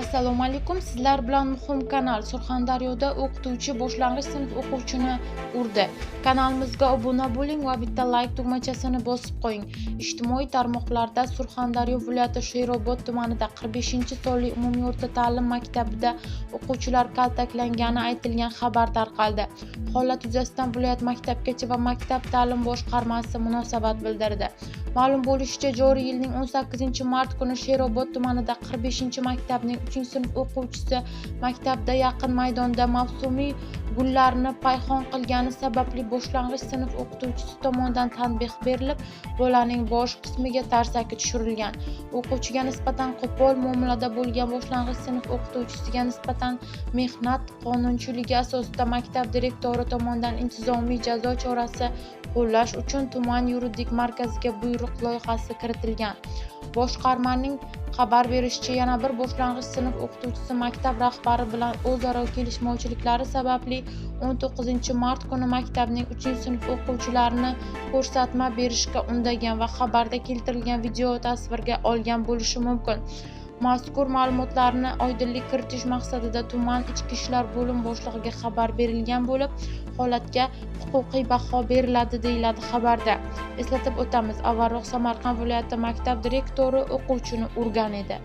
Assalomu alaykum. Sizlar bilan muhim kanal. Surxondaryoda o'qituvchi boshlang'ich sinf o'quvchini urdi. Kanalimizga obuna bo'ling va bitta like tugmachasini bosib qo'ying. Ijtimoiy tarmoqlarda Surxondaryo viloyati Sherobod tumanida 45-sonli umumiy o'rta ta'lim maktabida o'quvchilar kaltaklangani aytilgan xabar tarqaldi. Holat yuzasidan viloyat maktabgacha va maktab ta'lim boshqarmasi munosabat bildirdi. Ma'lum bo'lishicha, joriy yilning 18-mart kuni Sherobod tumanida 45-maktabning 3-sinf o'quvchisi maktabda yaqin maydonda mavsumiy gullarni payhon qilgani sababli boshlang'ich sinf o'qituvchisi tomonidan tanbeh berilib, bolaning bosh qismiga tarsaki tushirilgan. O'quvchiga nisbatan qo'pol muomalada bo'lgan boshlang'ich sinf o'qituvchisiga nisbatan mehnat qonunchiligi asosida maktab direktori tomonidan intizomiy jazo chorasi qo'llash uchun tuman yuridik markaziga buyruq loyihasi kiritilgan. Boshqarmaning xabar berishicha, yana bir boshlang'ich sinf o'qituvchisi maktab rahbari bilan o'zaro kelishmovchiliklari sababli 19-mart kuni maktabning 3-sinf o'quvchilarini ko'rsatma berishga undagan va xabarda keltirilgan video tasvirga olgan bo'lishi mumkin. Mazkur ma'lumotlarni oydinlik kiritish maqsadida tuman ichki ishlar bo'lim boshlig'iga xabar berilgan bo'lib, holatga huquqiy baho beriladi, deyiladi xabarda. Eslatib o'tamiz, avvalroq Samarqand viloyati maktab direktori o'quvchini urgan edi.